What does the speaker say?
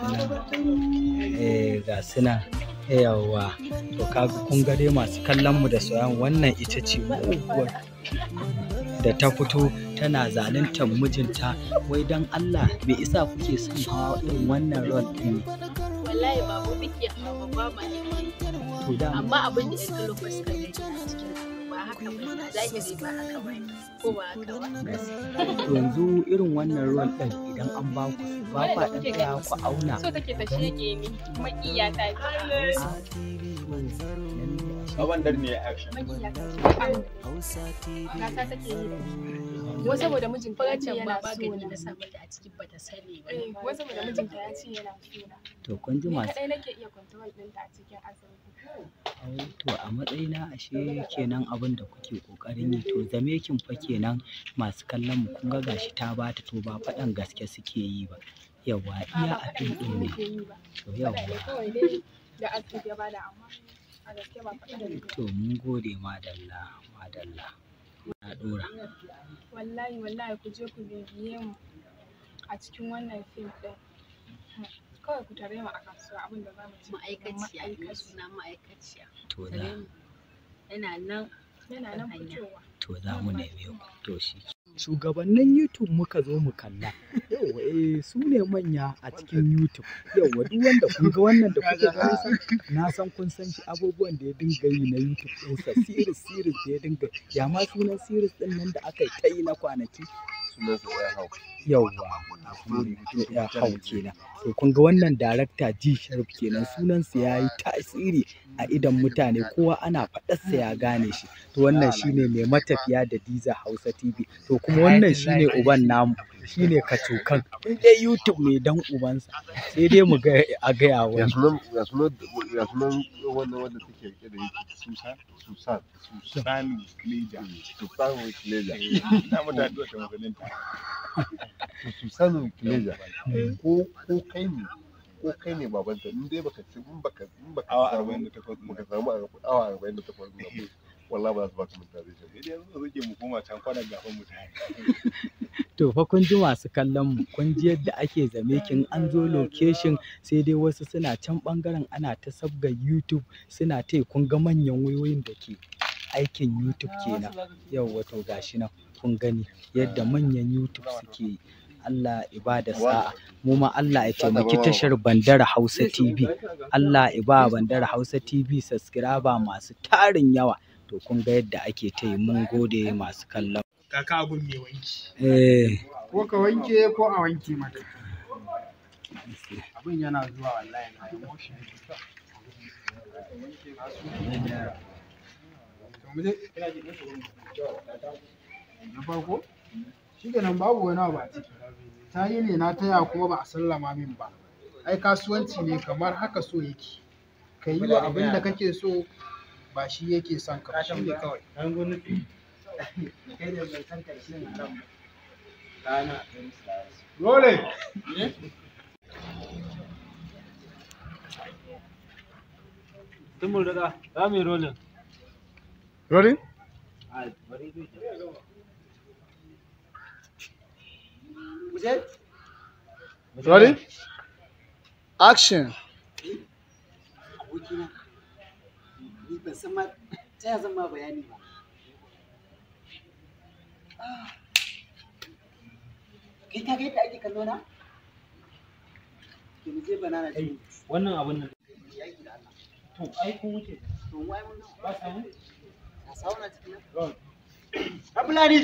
su nan. Ga su nan. Yawwa. To kaga kun ga dai masu kallon mu da soyayya, wannan ita ce muguwar da ta fito tana zaluntar mijinta. Wai dan Allah, me isa kuke son hawa irin wannan role ɗin ne? Wallahi ba mu muke hawa ba, ma ne. To da Amma abin da 'yan kallo fa suka gani a cikin ba haka ba ne, zahiri ba haka ba ne, ko ba haka ba? To yanzu irin wannan role ɗin, idan an ba ku su, ba kwa ɗan tsaya ku auna? So take ta shege ni, maƙiya ta ce. Baban dar ne action. Maƙiya ta ce. Gasa take yi da ni. Wai saboda mijinta ya ce Wancan yana ba so magani na. na sa mata a cikin, bata sani ba. Eh, wai saboda mijinta ya ce yana so na. To kun ji Ni masu kaɗai nake iya control ɗinta a cikin asibiti. To a matsayina ashe kenan abin da kuke ƙoƙarin yi, to zamekin fa kenan. Masu kallon mu, kun ga gashi ta bata, to ba faɗan gaske suke yi ba. Yawwa, iya Ba a fim faɗan gaske ɗin ne. muke yi ba. To Faɗa ne yawwa. kawai dai da asibiti ya bada, amma a gaske ba faɗan gaske. To mun gode, madalla, madalla. Na ɗora. Wallahi wallahi, ku je ku bibiye mu a cikin wannan fim ɗin. Kawai ku tare mu a kasuwa, abin da za mu ci. Ma'aikaciya ne suna, ma'aikaciya. To za Yana nan. Yana nan hanya. fitowa. To za mu neme ku. To shi. Shugabannin YouTube muka zo mu kalla. Yawwa, eh, su ne manya a cikin YouTube. Yawwa, duk wanda kun ga wannan da kuke ganin sa, na san kun san shi, abubuwan da ya dinga yi na YouTube ɗinsa, series series da ya dinga. Ya ma sunan series ɗin nan da aka yi ta yi na kwanaki? Sunansa ya hau. Yawwa, ya hau kenan. To kun ga wannan darakta G Sharp kenan, sunansa ya yi tasiri a idon mutane, kowa ana faɗarsa ya gane shi. To wannan shine mai matafiya da Diza Hausa TV. To kuma wannan shine uban namu, shine kacokan. In dai YouTube ne, dan ubansa, sai dai mu ga a gaya Ya wani. sunan wannan wanda take rike da yake Susan Susan Susan Kleja. Susan Wikileja. Ina mata addu'a ta musulunta. To Susan Wikileja, ko kai ne babanta, in dai baka ci in baka Awa samu 48 ɗin. baka samu awa 48 ɗin nan, wallahi ba za su baka monetization. Sai dai yanzu suke mu koma can kwanan gaban mutane. To fa kun ji masu kallon mu, kun ji yadda ake zamekin an zo location, sai dai wasu suna can ɓangaren ana ta sabgar YouTube suna taya. Kun ga manyan wayoyin da ke aikin YouTube kenan. Yawwa, to gashi nan kun gani yadda manyan YouTube suke yi. Allah ya ba da sa'a, mu ma Allah ya taimaki tashar Bandar Hausa TV. Allah ya ba Bandar Hausa TV subscriber masu tarin yawa. To kun ga yadda ake ta yi, mun gode masu kallon. Kaka abun mai wanki. Eh. Ko ka wanke ko a wanke maka. Abin yana zuwa, wallahi na emotion. To mu je. Na farko shi kenan, babu wani abu a ciki. Ta yi ne na taya kuma ba a sallama min ba. Ai kasuwanci ne kamar haka, so yake ka yi wa abin da kake so, ba shi yake son ka ba, shi ne kawai. Kai da mai san karshen haram rana a kai musu da Role. Tumur da za mu yi rolling. Rolling? A bari zai. Muje? Ready? Action. Abokina. Ni ban san ma ta ya zan ma bayani ba. Ah. Kai ka ga yadda ake kallo na? To mu je banana ce. Wannan abun nan. Yaki da Allah. To ai kun wuce. To mu ai mun gama. Ba samu? Ka sauna cikin nan. Abulani.